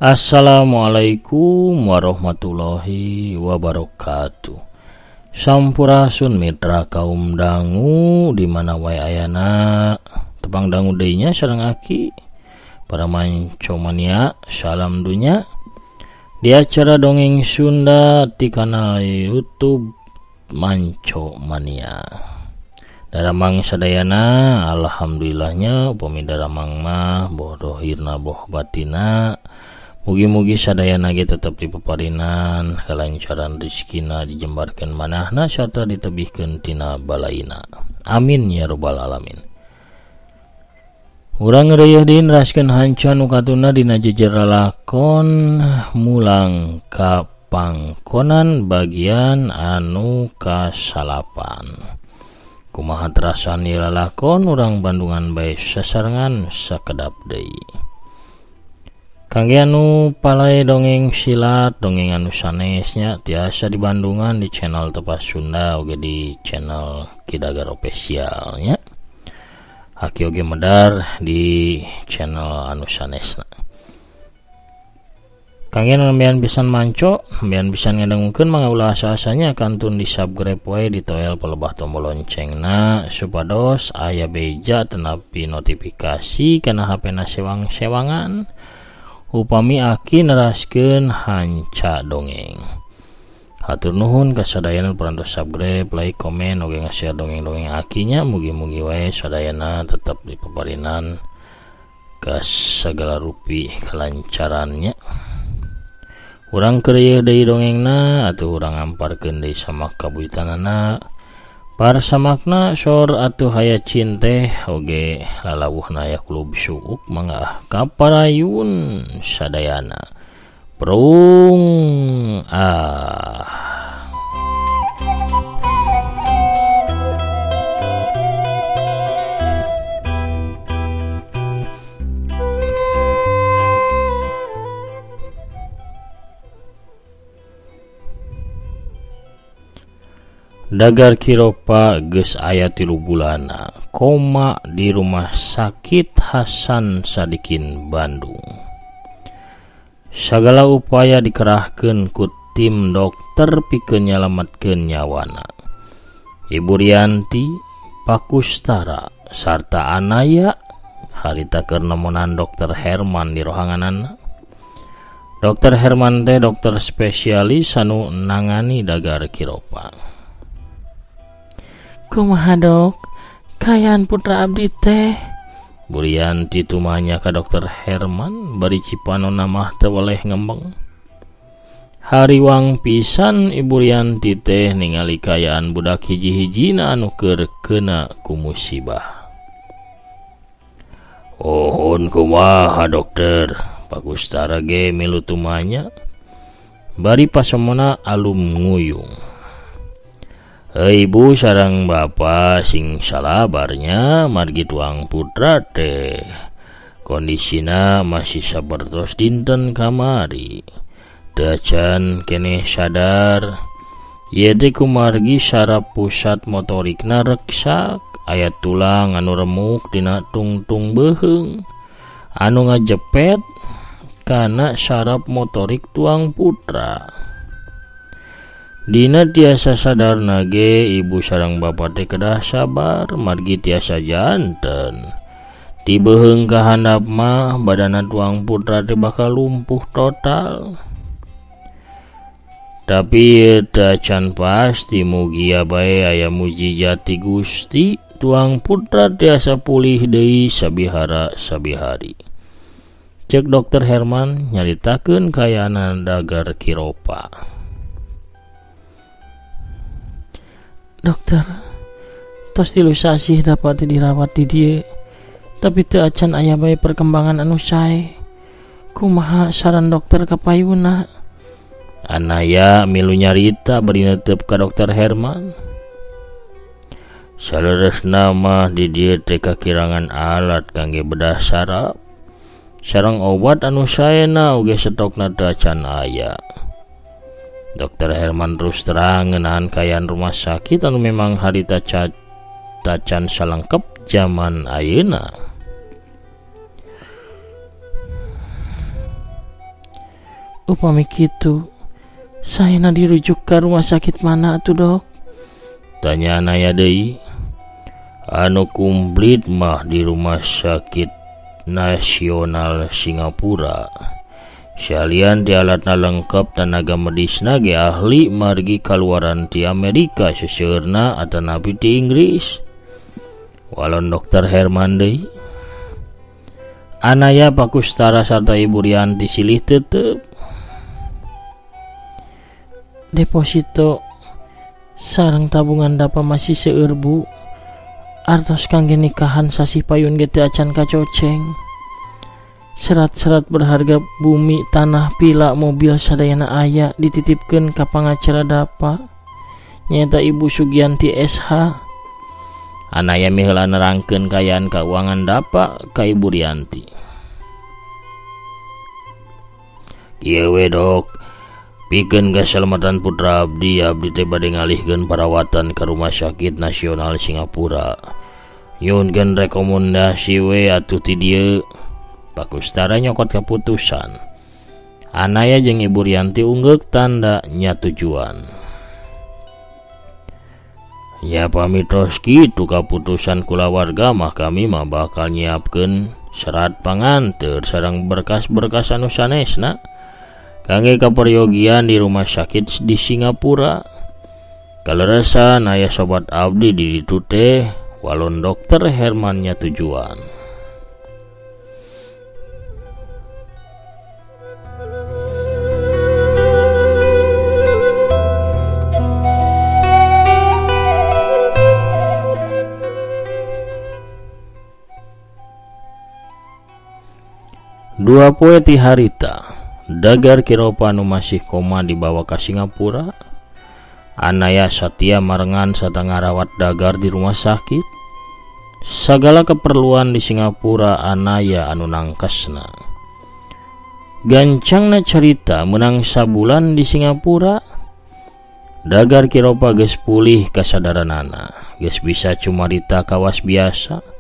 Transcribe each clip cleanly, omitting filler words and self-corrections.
Assalamualaikum warahmatullahi wabarakatuh. Sampurasun mitra kaum dangu di mana wae ayana tepang dangu deui nya sareng aki para mancomania salam dunya di acara dongeng Sunda di kanal YouTube Manco Mania. Daramang sadayana alhamdulillahnya upami daramang mah boh dohirna boh batina. Mugi-mugi sadayana ge tetep dipaparinan kelancaran rezekina dijembarkeun manahna sarta ditebihkeun tina balaina. Amin ya robbal alamin. Urang ngereuyeun deui neraskeun hanca nu katuna dina jejer lalakon mulang ka pangkonan bagian anu kasalapan. Kumaha terasan ieu lalakon urang Bandungan bae sasarengan sakedap deui. Kangge anu palai dongeng silat, dongeng anu sanesnya tiasa di Bandungan di channel Tepas Sunda oge di channel Kidagar Official nya. Aki oge medar di channel anu sanesna. Kangge anu nembean pisan manco, nembean pisan ngadangukeun mangga ulah asa-asanya kantun di subscribe wae di toel pelebah tombol loncengna supados aya beja tenapi notifikasi kana HP-na sewang-sewangan. Upami aki neraskeun hanca dongeng. Hatur nuhun kasadayana parantos subscribe, like, komen, oge nge-share dongeng-dongeng akinya. Mugi-mugi wae sadayana tetep dipaparinan ka sagala rupi kelancarannya. Urang keur deui dongengna atuh urang amparkeun deui samak kabuyutanana. Parsamakna sor atuh haya cinte oge lalawuhna aya klub suuk mangga kaparayun sadayana. Prung ah. Dagar Kiropa geus aya 3 bulanna koma di rumah sakit Hasan Sadikin Bandung. Sagala upaya dikerahkeun ku tim dokter pikeun nyalametkeun nyawana. Ibu Rianti, Pakustara, sarta Anaya harita keur nemonan Dokter Herman di rohanganana. Dokter Herman teh dokter spesialis anu nangani Dagar Kiropa. Kumaha dok, kayan putra abdi teh? Bu Rianti tumanya ka Dokter Herman bari cipanona mah teu weleh ngembeng. Hariwang pisan Ibu Rianti teh ningali kayaan budak hiji-hijina anu keur keuna ku musibah. Ohon kumaha dokter, Pakustara ge milu tumanya bari pasomona alum nguyung. Ibu sareng bapa sing salabarnya margi tuang putra teh kondisina masih sapertos dinten kamari. Teu acan keneh sadar ieu teh kumargi saraf pusat motorikna reksak aya tulang anu remuk dina tungtung beuheung anu ngajepet kana saraf motorik tuang putra. Dina tiasa sadarna ge ibu sareng bapa teh kedah sabar margi tiasa janten. Ti beuheung ka handap mah badana tuang putra teh bakal lumpuh total. Tapi teu acan pasti mugia bae aya mujizat ti Gusti tuang putra tiasa pulih deui sabihara sabihari. Cek Dokter Herman nyaritakeun kaayaan Dagar Kiropa. Dokter, tos 3 sasih dapat dirawat di dieu, tapi teu acan aya bae perkembangan anu sae. Kumaha saran dokter ka payuna? Anaya milu nyarita bari netep ka Dokter Herman. Saleresna mah di dieu teh kakirangan alat kangge bedah saraf. Sareng obat anu saena oge stokna teu acan aya. Dokter Herman terus terang ngeunaan kaayaan rumah sakit anu memang harita tacan salengkep zaman ayeuna. Upami kitu, saena dirujuk ka rumah sakit mana atuh dok? Tanya Anaya deui. Anu kumplit mah di rumah sakit nasional Singapura. Salian ti alatna lengkap tenaga medisna ge ahli margi kaluaran ti Amerika seseueurna atanapi ti Inggris. Walon Dokter Herman deui. Anaya Pakustara sarta Ibu Rianti silih tetep. Deposito sareng tabungan dapa masih seueur bu. Artos kangge nikahan sasih payun ge teu acan kacoceng. Serat-serat berharga bumi, tanah, pila, mobil sadayana aya dititipkeun ka pangacara dapa. Nyaeta Ibu Sugianti SH. Anaya miheula nerangkeun kaayaan kauangan dapa ka Ibu Rianti. Ieu we dok, pikeun kasalamatan putra abdi, abdi teh bade ngalihkeun parawatan ka Rumah Sakit Nasional Singapura. Nyuhunkeun rekomendasi we atuh ti dieu. Pakustara nyokot keputusan. Anaya jeung Ibu Rianti unggeuk tanda nya tujuan. Nya pamitos kitu kaputusan kulawarga mah kami mah bakal nyiapkeun serat panganteur sareng berkas-berkas anu sanesna kangge kaperyogian di rumah sakit di Singapura. Kaleresan aya sobat abdi di ditu teh walon Dokter Herman nya tujuan. Dua poe ti harita, Dagar Kiropa nu masih koma dibawa ka Singapura. Anaya satia marengan sarta ngarawat Dagar di rumah sakit. Sagala keperluan di Singapura Anaya anu nangkesna. Gancangna carita menang sabulan di Singapura, Dagar Kiropa geus pulih kasadaranana, geus bisa cumarita kawas biasa.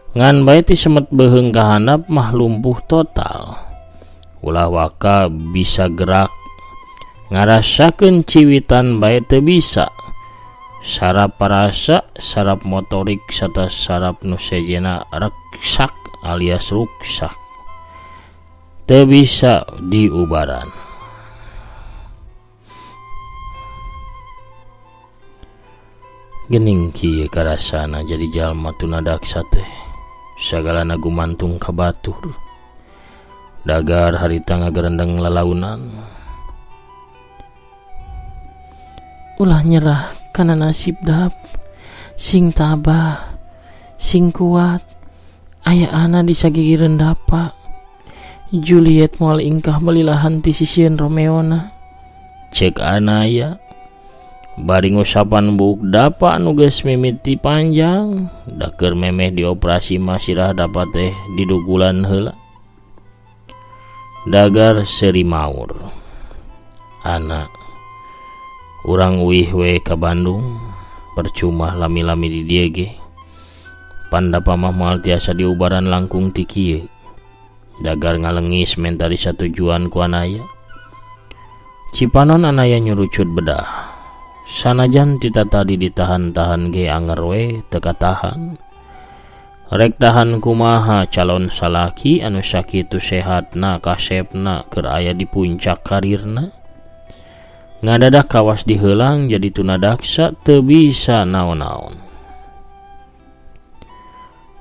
Ngan bae ti semet beuheung ka handap mah lumpuh total. Ulah waka bisa gerak, ngarasakeun ciwitan bae teu bisa. Saraf parasa, saraf motorik sarta saraf nu sejenna reksak alias ruksak. Teu bisa diubaran. Gening kieu karasana jadi jalma tunadaksa teh. Sagalana gumantung ka batur. Dagar harita ngagerendeng lalaunan. Ulah nyerah kana nasib dap. Sing tabah, sing kuat. Aya ana di sagigireun dapa. Juliet moal ingkah belilahan ti sisieun Romeona. Cek Anaya. Bari ngusapan buuk dapa anu geus mimiti panjang, da keur memeh dioperasi mah sirah dapa teh didugulan heula. Dagar seuri maur. Ana urang uih we ka Bandung, percuma lami-lami di dieu ge. Pan dapa mah moal tiasa diubaran langkung ti kieu. Dagar ngalengis mentari satujuan ku Anaya. Cipanon Anaya nyurucut bedah. Sanajan tita tadi ditahan-tahan ge anger we teu katahan. Rek tahan kumaha calon salaki anu sakitu sehatna kasepna keur aya di puncak karirna. Ngadadak kawas diheulang jadi tunadaksa teu bisa naon-naon.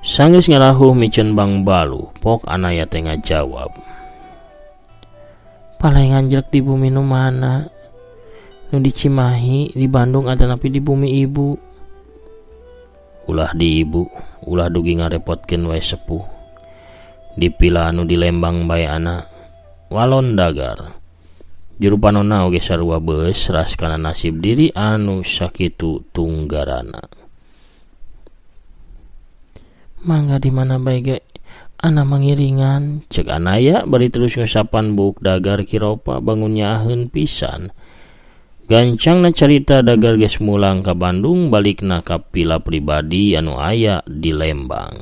Sanggeus ngarahuh miceun bangbalu, pok Anaya teh ngajawab. Palai nganjrek di bumi nu mana? Nu di Cimahi, di Bandung atanapi di bumi ibu. Ulah di ibu, ulah dugi ngarepotkeun wae sepuh. Dipila anu di Lembang bae ana. Walon Dagar. Juru panonna oge sarua beus ras kana nasib diri anu sakitu tunggarana. Mangga di mana bae ge ana mangiringan, cek Anaya bari terus ngusapan buuk Dagar Kiropa bangun nyaaheun pisan. Gancangna carita Dagar geus mulang ka Bandung balikna ka pila pribadi anu aya di Lembang.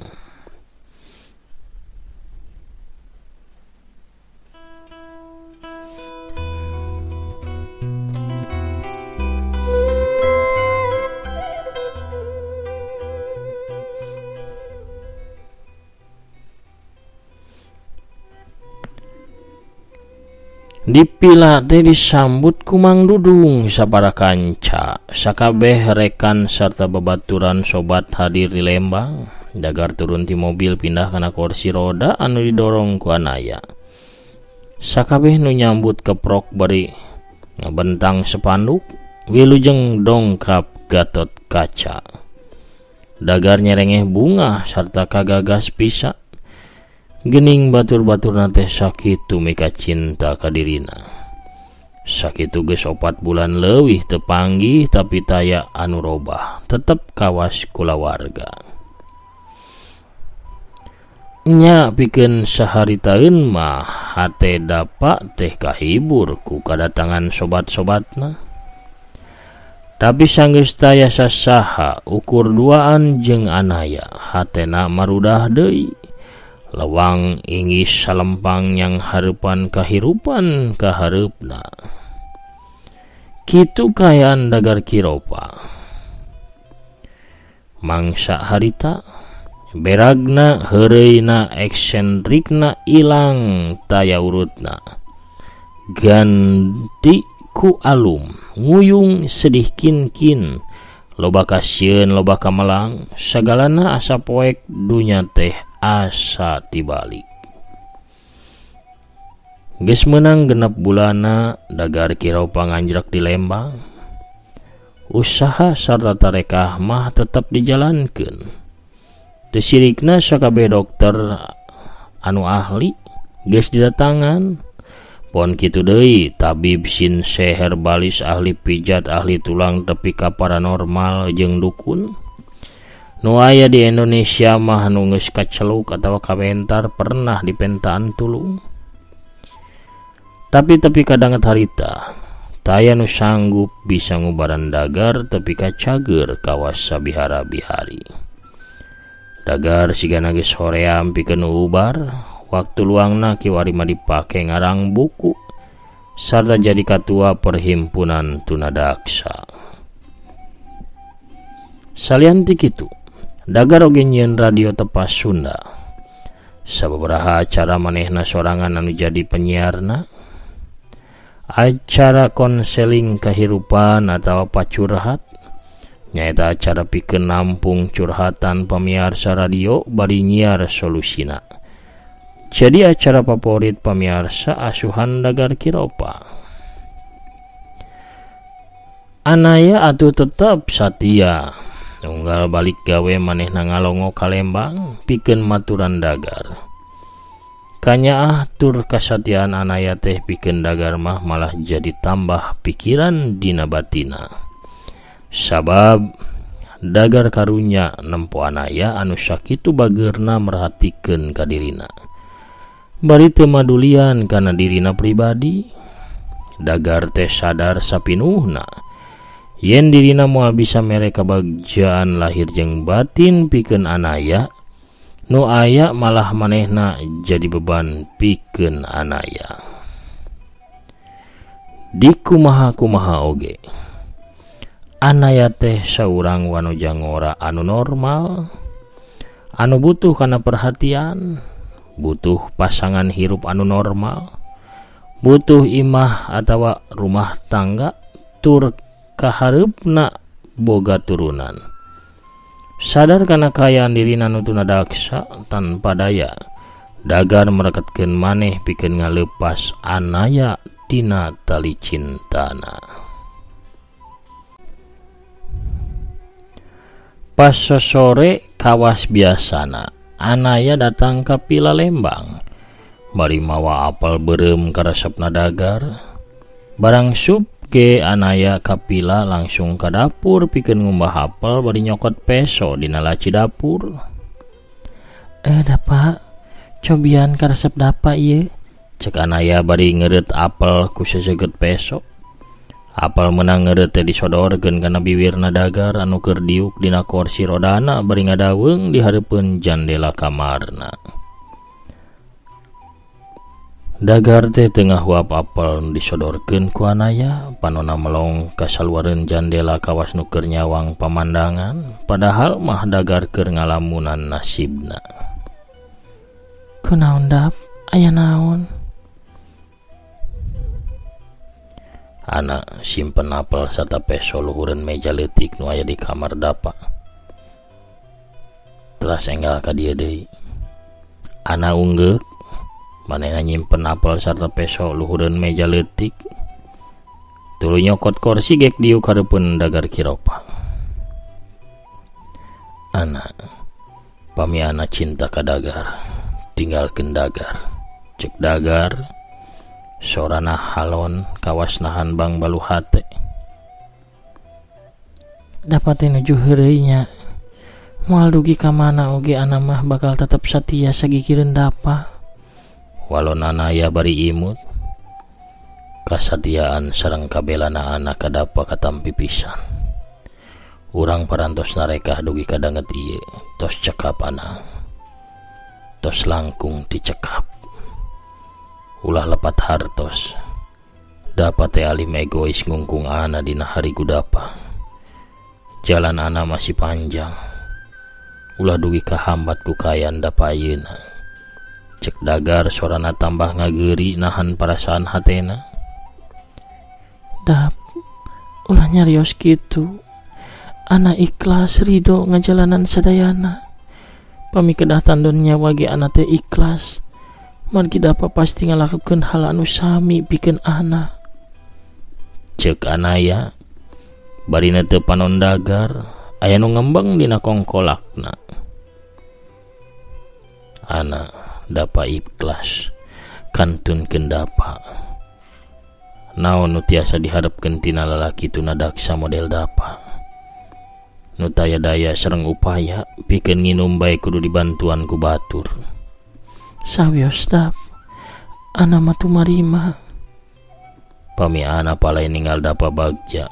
Dipila teh disambut ku Mang Dudung sapara kanca, sakabeh rekan sarta babaturan sobat hadir di Lembang. Dagar turun ti mobil pindah kana kursi roda anu didorong ku Anaya. Sakabeh nu nyambut keprok bari ngabentang sepanduk, wilujeng dongkap Gatot Kaca. Dagar nyerengeh bunga sarta kagagas pisan. Gening batur-baturna teh sakitu mika cinta ka dirina. Sakitu geus 4 bulan leuwih teu panggih tapi taya anu robah, tetep kawas kulawarga. Nya pikeun saharitaeun mah hate dapa teh kahibur ku kadatangan sobat-sobatna. Tapi sanggeus taya sasaha ukur duaan jeung Anaya, hatena marudah deui. Lewang inggis salempang yang hareupan kahirupan kahareupna. Kitu kaayaan Dagar Kiropa. Mangsa harita beragna heureuyna eksentrikna ilang taya urutna. Ganti ku alum nguyung sedih kin-kin, loba kasieun loba kamelang, sagalana asa poek dunya teh asa tibalik. Geus meunang 6 bulana Dagar Kiropa nganjrek di Lembang. Usaha sarta tarekah mah tetep dijalankeun. Teu sirikna sakabeh dokter anu ahli geus didatangan. Pon kitu deui tabib sinse herbalis ahli pijat ahli tulang tepi ka paranormal jeung dukun. Nu aya di Indonesia mah nu geus kaceluk atawa kawentar pernah dipentaan tulung. Tapi tepi kadanget harita, taya nu sanggup bisa ngubaran Dagar tepi ka cager kawas sabihara-bihari. Dagar sigana geus hoream pikeun ubar, waktu luangna kiwari mah dipake ngarang buku sarta jadi katua perhimpunan tunadaksa. Salian ti kitu, Dagar oge nyieun radio Tepas Sunda. Sababaraha acara manehna sorangan anu jadi penyiarna. Acara konseling kahirupan atawa pacurhat, nyaeta acara pikeun nampung curhatan pamiarsa radio bari nyiar solusina. Jadi acara favorit pamiarsa asuhan Dagar Kiropa. Anaya atuh tetep satia. Unggal balik gawe manehna ngalongo ka Lembang pikeun maturan Dagar. Kanyaah tur kasatiaan Anaya teh pikeun Dagar mah malah jadi tambah pikiran dina batina. Sabab Dagar karunya nempo Anaya anu sakitu bageurna merhatikeun ka dirina. Bari teu madulian kana dirina pribadi, Dagar teh sadar sapinuhna yen dirina moal bisa mere kabagjaan lahir jeung batin pikeun Anaya, nu aya malah manehna jadi beban pikeun Anaya. Di kumaha-kumaha oge, Anaya teh saurang wanoja ngora anu normal, anu butuh kana perhatian, butuh pasangan hirup anu normal, butuh imah atawa rumah tangga tur kahareupna boga turunan. Sadar kana kaayaan dirina nu tunadaksa tanpa daya, Dagar mereketkeun maneh pikeun ngaleupas Anaya tina tali cintana. Pas sosore kawas biasana, Anaya datang ka Pila Lembang bari mawa apel beureum karesepna Dagar. Barang sup ge Anaya ka Pila langsung ka dapur pikeun ngumbah apel bari nyokot peso dina laci dapur. Dapa, cobian karesep dapa ieu, cek Anaya bari ngeureut apel ku seseget peso. Apel meunang ngeureut teh disodorkeun kana biwirna Dagar anu keur diuk dina kursi rodana bari ngadaweung di hareupeun jandela kamarna. Dagar teh tengah huap apel nu disodorkeun ku Anaya, panona melong ka saluareun jandela kawas nu keur nyawang pamandangan, padahal mah Dagar keur ngalamunan nasibna. Kunaon dap? Aya naon? Anak simpen apel sarta peso luhureun meja leutik nu aya di kamar Dapa. Teras enggal ka dieu deui. Ana unggeuk manehna nyimpen apel sarta peso luhureun meja leutik. Tuluy nyokot kursi gek diuk hareupeun Dagar Kiropa. Ana pami ana cinta ka Dagar, tinggalkeun Dagar. Cek Dagar sorana halon kawas nahan bang balu hate. Dapat nuju heureuy nya. Moal dugi ka mana oge ana mah bakal tetep satia sagigireun Dapa. Walon Anaya bari imut. Kasatiaan sareng kabelana ana ka Dapa katampi pisan. Urang parantos narekah dugi ka danget ieu, tos cekap ana. Tos langkung dicekap. Ulah lepat hartos. Dapa teh alim egois ngungkung ana dina harigu Dapa. Jalan ana masih panjang. Ulah dugi kahambat ku kayan Dapa ayeuna. Cek Dagar sorana tambah ngageuri nahan perasaan hatena. Dap, ulah nyarios kitu. Ana ikhlas ridho ngajalanan sadayana. Pami kedah tandon nyawa ge ana teh ikhlas. Margi Dapa pasti ngalakukeun hal anu sami pikeun ana. Cek Anaya barina teu panon Dagar aya nu ngembeng dina kongkolakna. Ana Dapa ikhlas kantunkeun Dapa. Naon nu tiasa diharepkeun tina lalaki tunadaksa model Dapa. Nu taya daya sareng upaya pikeun nginum bae kudu dibantuan ku batur. Sawios Dap, ana mah tumarima. Pami ana palai ninggal Dapa bagja.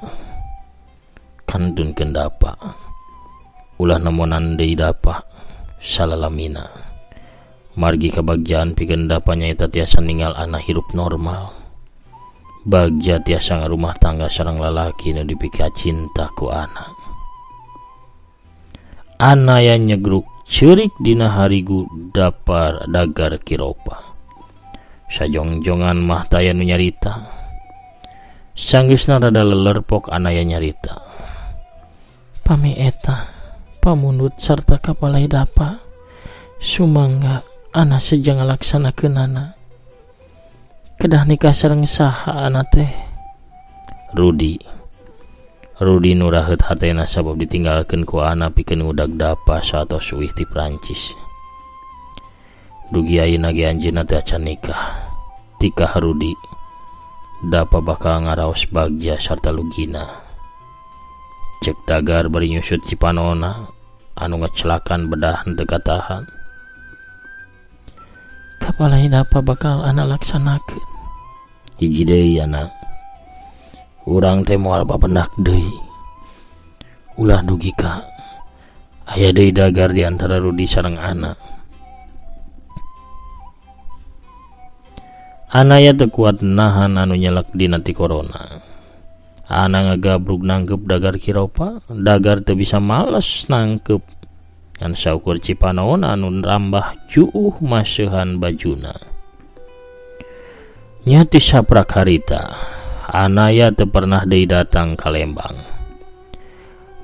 Kantunkeun Dapa. Ulah nemonan deui Dapa salalamina. Margi kabagjaan pikeun Dapa nyaeta tiasa ninggal ana hirup normal. Bagja tiasa ngarumah tangga sareng lalaki nu dipika cinta ku ana. Ana yang nyegruk ceurik dina harigu Dapa Dagar Kiropa. Sajongjongan mah taya nu nyarita. Sanggeusna rada lelerpok Anaya nyarita. Pami eta pamundut sarta kapalai Dapa. Sumangga ana seja ngalaksanakeunana. Kedah nikah sareng saha ana teh? Rudi. Rudi nu raheut hatena sabab ditinggalkeun ku ana pikeun ngudag Dapa saatos uih ti Prancis. Dugi ayeuna ge anjeunna teh acan nikah. Tikah Rudi, Dapa bakal ngaraos bagja sarta lugina. Cek Dagar bari nyusut cipanona anu ngecelakan bedah henteu katahan. Kapalai Dapa bakal ana laksanakeun. Hiji deui ana. Urang teh moal papendak deui. Ulah dugi ka aya deui Dagar di antara Rudi sareng ana. Anaya teu kuat nahan anu nyelek dina ti corona. Ana ngagabrug nangkep Dagar Kiropa, Dagar teu bisa males nangkep. Ngan saukur cipanona anu rambah juuh maseuhan bajuna. Nya ti saprak harita, Anaya teu pernah deui datang ka Lembang.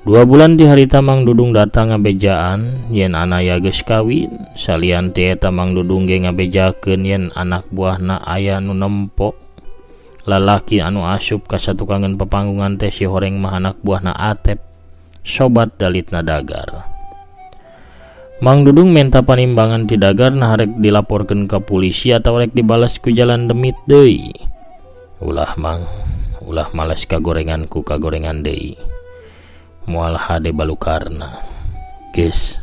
2 bulan di harita Mang Dudung datang ngabejaan yen Anaya geus kawin. Salian ti eta Mang Dudung ge ngabejakeun yen anak buahna aya nu nempo. Lalaki anu asup ka satukangeun papanggungan teh si horeng mah anak buahna Atep, sobat dalitna Dagar. Mang Dudung menta panimbangan ti Dagar nah rek dilaporkeun ka polisi atawa rek dibales ku jalan demit deui. Ulah Mang, ulah males kagorengan ku kagorengan deui. Moal hade balukarna. Geus,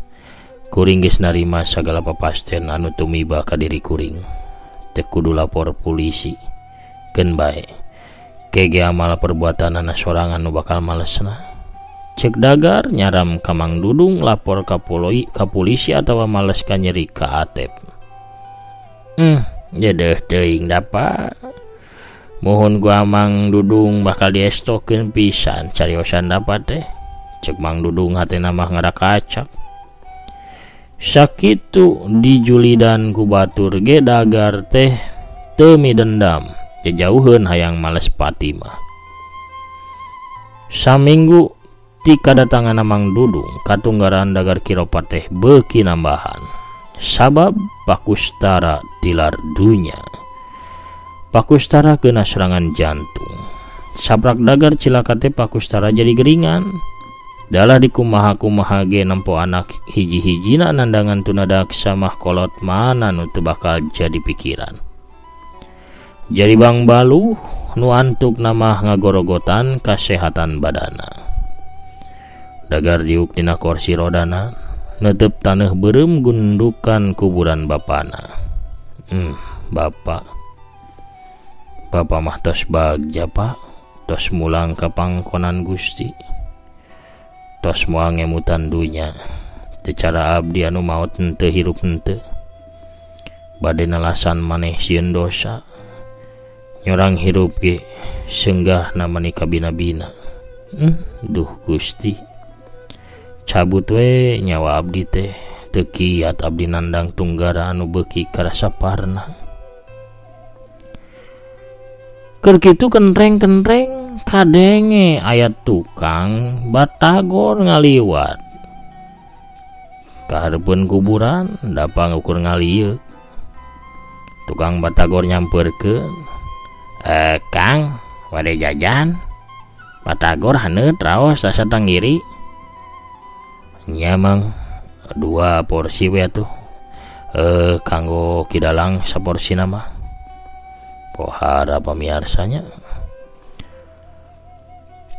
kuring geus narima sagala papasten anu tumiba ka diri kuring. Teu kudu lapor polisi. Keun bae. Kege amal perbuatanana sorangan nu bakal malesna. Cek Dagar nyaram ka Mang Dudung lapor ka polisi atawa males ka nyeri ka Atep. Jedeh teuing Dapa. Mohon gua Mang Dudung bakal diestokeun pisan cariosan Dapa teh. Cek Mang Dudung hatena mah ngarakacak. Sakitu dijulidan ku batur ge Dagar teh teu midendam. Jejauheun hayang males Fatimah. Saminggu ti kadatangan Mang Dudung katunggaran Dagar Kiropa teh beuki nambahan. Sabab Pak Kustara tilar dunya. Pak Kustara kena serangan jantung. Saprak Dagar cilaka teh Pak Kustara jadi geringan. Dalah dikumaha-kumaha ge nempo anak hiji-hijina nandangan tunadaksa mah kolot mana nu teu bakal jadi pikiran. Jadi Bang Balu nu antuk nama ngagorogotan kasehatan badana. Dagar diuk dina kursi rodana, netep taneuh beureum gundukan kuburan bapana. Bapak. Bapak mah tos bagja Pak, tos mulang ka pangkonan Gusti. Tos moal ngemutan dunya. Secara abdi anu maot henteu hirup henteu. Bade nalasan maneh sieun dosa. Nyorang hirup ge senggah namani kabina-bina. Duh Gusti. Cabut we nyawa abdi teh teu kiat abdi nandang tunggara anu beuki karasa parna. Keur kitu kentreng-kentreng kadenge aya tukang batagor ngaliwat. Kahareupeun kuburan dapang ukur ngalieuk. Tukang batagor nyamperkeun, "Kang, bade jajan?" Batagor haneut raos asa tanggiri. Nya Mang, 2 porsi we atuh. Kanggo kidalang saporsina mah. Pohara pamiarsanya.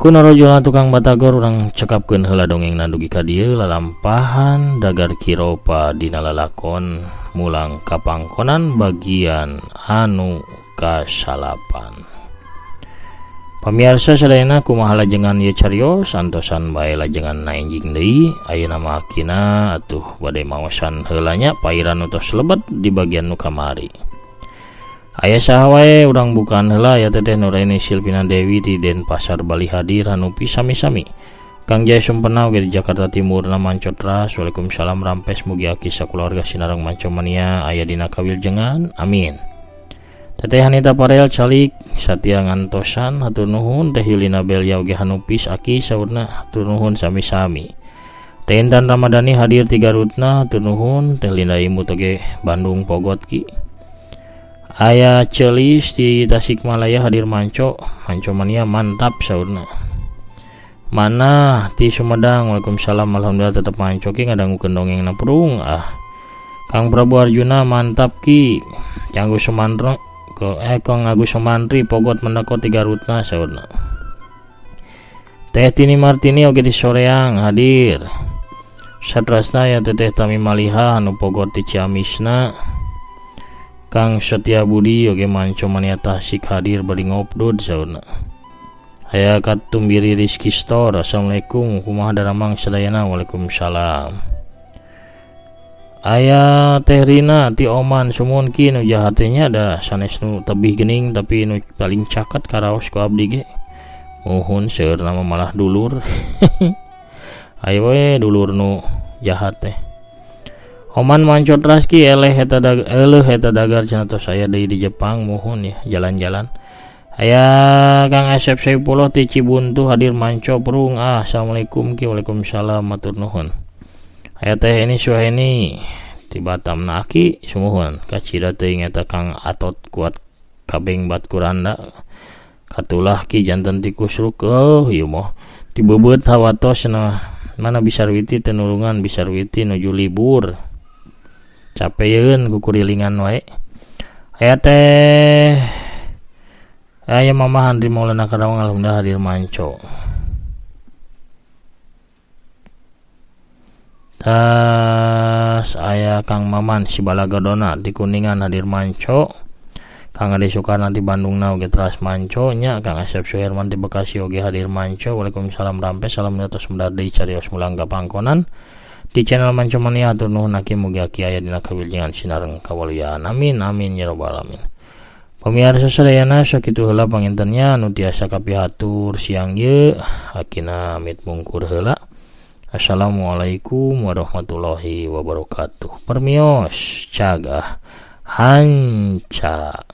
Kunarojona tukang batagor urang cekapkeun heula dongengna dugi ka dieu lalampahan Dagar Kiropa dina lalakon mulang ka pangkonan bagian anu kasalapan. Pamiarsa sadayana kumaha lajengan ieu carios antosan bae lajengan naenjing deui. Ayeuna mah akina atuh bade maosan heula nya pairan nu tos lebet di bagian nu kamari. Aya saha wae urang bukaan heula ya Teteh Nuraini Silvina Dewi di Denpasar Bali hadir hanupi sami-sami. Kang Jaya Sumpena oge di Jakarta Timur na mancotras. Waalaikumsalam rampes mugi aki sakeluarga sinareng mancomania aya dina kawiljengan. Amin. Teteh Hanita Parel calik satia ngantosan hatur nuhun. Teh Yulina Belia oge hanupis aki saurna hatur nuhun sami-sami. Teh Intan Ramadhani hadir tiga rutna hatur nuhun. Teh Linda Imut oge Bandung Pogot ki. Aya Celis di Tasikmalaya hadir manco, manco mania mantap saurna. Mana ti Sumedang, waalaikumsalam, alhamdulillah tetap manco ki ngadangukeun dongeng na prung ah. Kang Prabu Arjuna mantap ki. Kang Agus Sumantro Kang Agus Sumantri Pogot Mendako tiga rutna saurna. Teh Tini Martini oge di Soreang hadir. Satrasna ya Teteh Tami Maliha anu Pogot di Ciamisna. Kang Setia Budi oge manco mania Tasik hadir bari ngopdud saurna. Aya Katumbiri Rizky Store, assalamualaikum kumaha daramang sadayana, waalaikumsalam. Aya Teh Rina ti Oman sumuhun ki nu jahat teh nya da sanes nu tebih geuning tapi nu paling caket karaos ku abdi ge. Muhun seueur nama malah dulur. Ayo we dulur nu jahat teh. Oman mancot raski eleh eta eleuh eta dagar cenah tos aya deui di Jepang muhun ya jalan-jalan. Aya Kang Asep Saipullah ti Cibuntu hadir manco prung ah assalamualaikum ki waalaikumsalam matur nuhun. Aya teh ini Suhaini ti Batam na aki sumuhun kacida teuing eta Kang Atot kuat kabeng bat kuranda katulah ki janten tikus ruk oh ieu moh tibebeut hawatos cenah mana bisarwiti teu nulungan bisarwiti nuju libur. Capeun kukurilingan wae. Aya teh aya Mama Handri Maulana Karawang alhamdulillah hadir manco. Tas aya Kang Maman Sibalagadona di Kuningan hadir manco. Kang Ade Soekarno di Bandung na oge teras manco nya. Kang Asep Suherman di Bekasi oge hadir manco. Waalaikumsalam rampes salam tos medar deui carios mulang ka pangkonan. Di channel Manco Mania atur nuhun aki mugi aki aya dina kawilujengan sinareng kawaluyaan. Amin amin ya rabbal alamin. Pamiarsa sadayana sakitu heula pangintennya anu tiasa kapihatur siang ieu akina amit mungkur heula. Assalamualaikum warahmatullahi wabarakatuh. Permios cagah hanca.